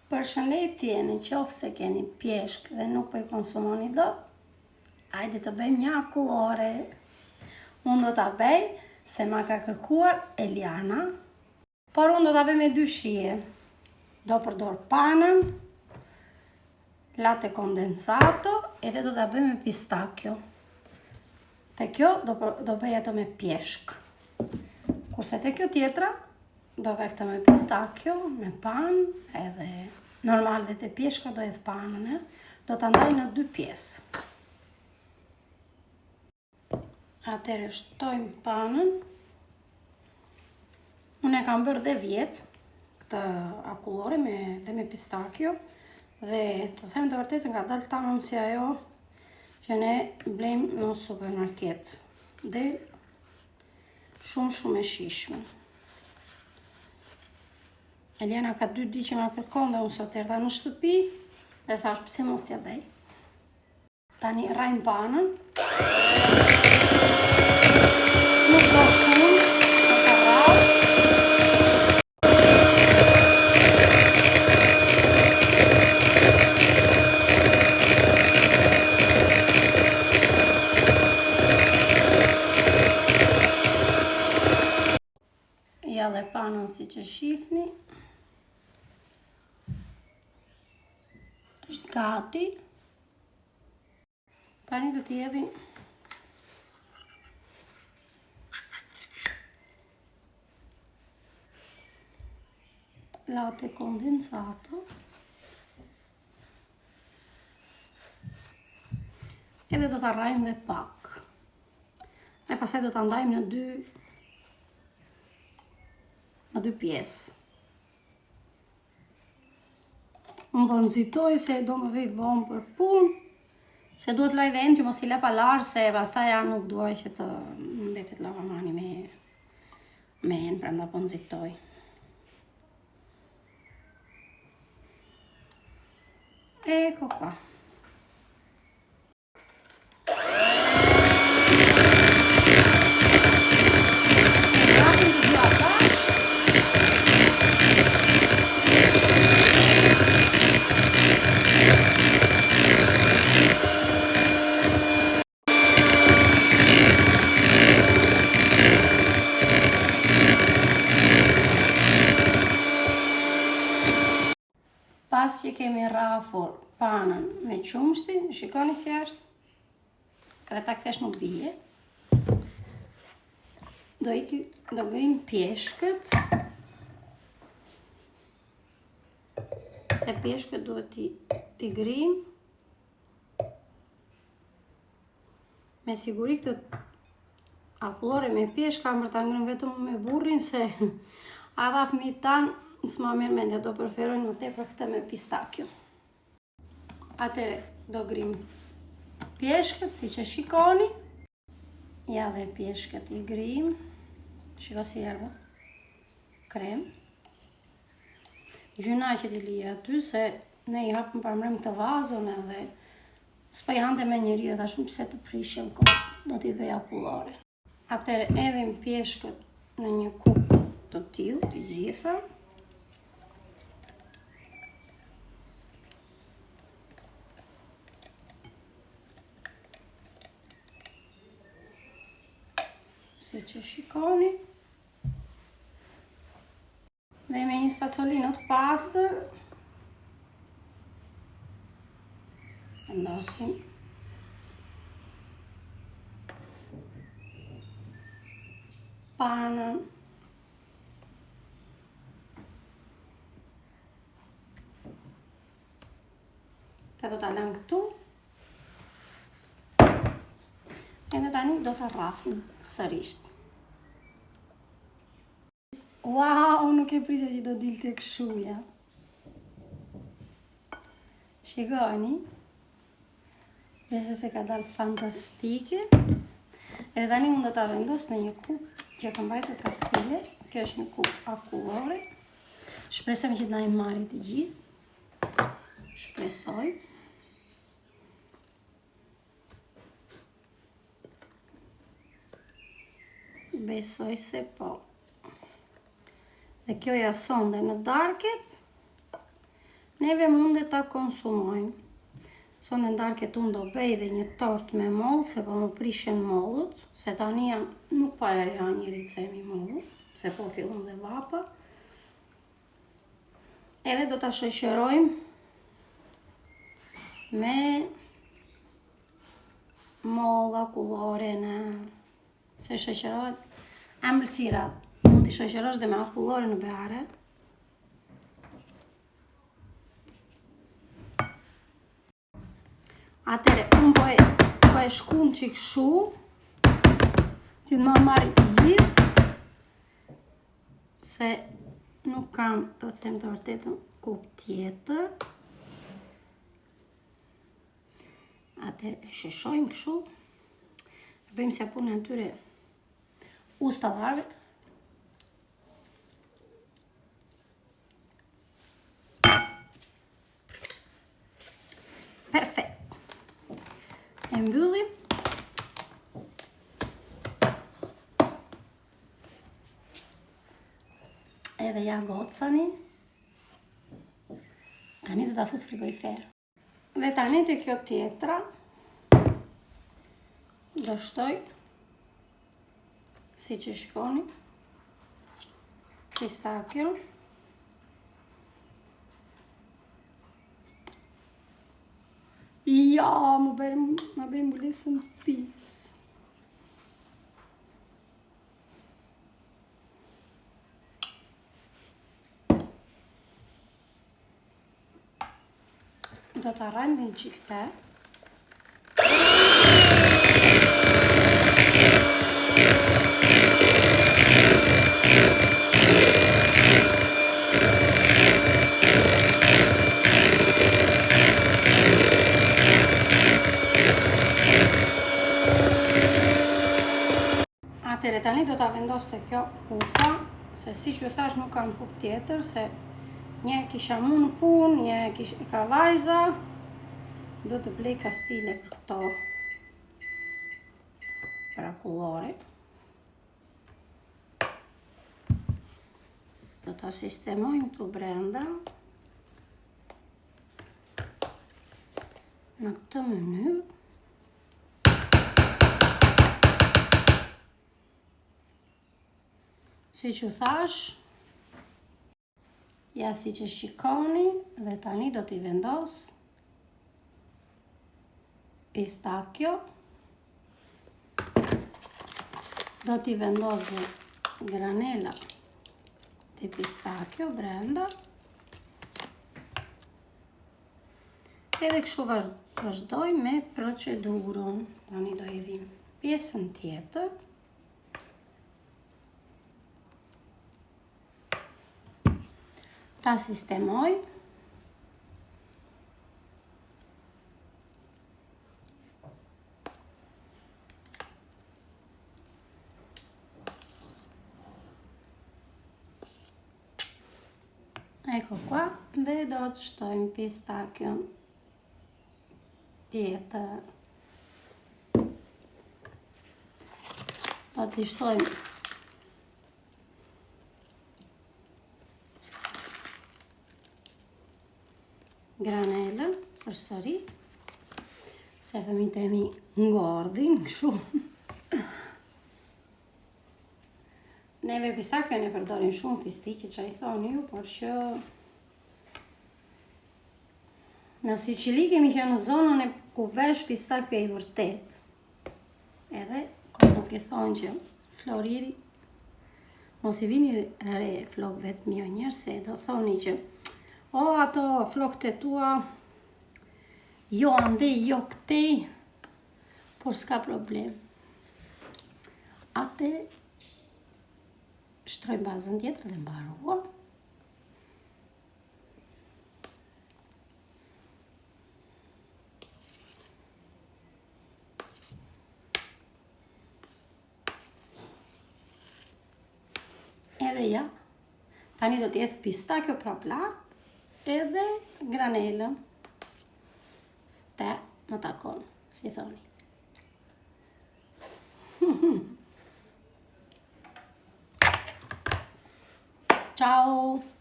Përshëndetje, në qoftë se keni pjeshkë dhe nuk po i konsumoni dot, ajde të bëjmë një akullore. Unë do ta bëj se ma ka kërkuar Eliana, por unë do ta bëj me dy shije. Do përdor panën, latte condensato edhe do ta bëj me pistachio. Te kjo do, do bëj ato me pjeshkë. Kurse te kjo tjetra, do vë këtë me pistachio, me panë, edhe normal dhe te pjeshka do hedh panën, e? do ta ndaj në dy pjesë. Atëherë shtojmë panën. Unë e kam bërë dhe vjet këtë akullore me, dhe me pistachio dhe të them të vërtetën ka dalë tamam si ajo që ne blejmë në supermarket. Del shumë shumë e shijshme. Eliana ka dy ditë që ma kërkon dhe unë sot erdha në shtëpi dhe thash pse mos t'ja bëj. Tani rrahim panën. Nuk do shumë, do ta rrah. Ja dhe panën siç e shifni. është gati. Tani do t'i hedhim latte condensato. Edhe do ta rrahim dhe pak. E pastaj do ta ndajmë në dy në dy pjesë. Unë po nxitoj se do më vij vonë për punë, se duhet laj dhe enë që mos i le pa larë, se pastaj ja nuk dua që të mbetet lavamani me, me enë, prandaj po nxitoj. Ecco qua. Pas që kemi rrafur panën me qumështin, shikoni si është, edhe ta kthesh nuk bie. Do iki, do grim pjeshkët. Se pjeshkët duhet t'i, t'i grim. Me siguri këtë akullore me pjeshkë kam për ta ngrënë vetëm me burrin se ata fëmijët tanë s'ma merr mendja do preferojnë më tepër këtë me pistachio. Atëre do grim pjeshkët siç e shikoni. Ja dhe pjeshkët i grim. Shiko si erdhën. Krem. Gjynah që t'i lija aty se ne i hapëm parmbrëmë këtë vazon edhe S'po i hante më njeri dhe thashë pse të prishen kot, do t'i bëj akullore. Atëherë hedhim pjeshkët në një kupë të tillë të gjitha. Siç e shikoni. Dhe me një spacolino të pastër vendosim panën Këtë do ta lëmë këtu. Edhe tani do ta rrafim sërisht. Wow, nuk e prisja që do dilte kështu ja. Shikoni. Besoj se ka dalë fantastike. Edhe tani unë do ta vendos në një kupë që kam mbajtur kastile. Kjo është një kupë akullore. Shpresojmë që të na i marri të gjithë. Shpresoj. Besoj se po. Dhe kjo ja sonde në darket. Neve mundet ta konsumojmë. Sonte në darkë unë do bëj dhe një tort me mollë, se po më prishen mollët, se tani jam, nuk pa e ha njeri të themi mollët, se po fillon dhe vapa. Edhe do ta shoqërojmë me mollë akullore në se shoqërohet ëmbëlsirat. Mund t'i shoqërosh dhe me akullore në behare. Atëre, unë po e, po e shkund çik kshu, që të ma marri të gjithë, se nuk kam të them të vërtetën kupë tjetër. Atëre, e sheshojmë kështu, e bëjmë si punën e atyre ustallarëve. Perfekt. E mbyllim. Edhe ja gocani. Tani do ta fus frigorifer. Dhe tani te kjo tjetra do shtoj siç e shikoni pistakio Ja, më bëri, më bëri mbulesën pis. Do ta rrahim një çikë te. Atëherë tani do ta vendos te kjo kupa, se siç ju thash nuk kam kupë tjetër, se një e kisha mu në punë, një e kish, e ka vajza, do të blej kastile për këto, për akullore. Do ta sistemojmë këtu brenda. Në këtë mënyrë. Siç ju thash, ja siç e shikoni dhe tani do t'i vendos pistakio, do t'i vendos dhe granella te pistakio brenda, Edhe kështu vazhdoj me procedurën. Tani do hedhim pjesën tjetër. Ta sistemoj. Ecco qua, dhe do të shtojmë pistakion tjetër. Do të shtojmë granelën përsëri, se fëmijët e mi ngordhin kështu. Neve pistakion e përdorin shumë fistiqe që i thoni ju, por që në Sicili kemi qenë në zonën e ku vesh pistakio i vërtet. Edhe ko nuk i thonë që floriri, mos i vini re flokëve të mi o njerëz, se do thoni që o ato flokët e tua, jo andej, jo këtej, por s'ka problem. Atë shtrojmë bazën tjetër dhe mbaruam. Edhe ja, tani do të jetë pistakio prap lart, edhe granelën. Te më takon, si thoni. Ciao!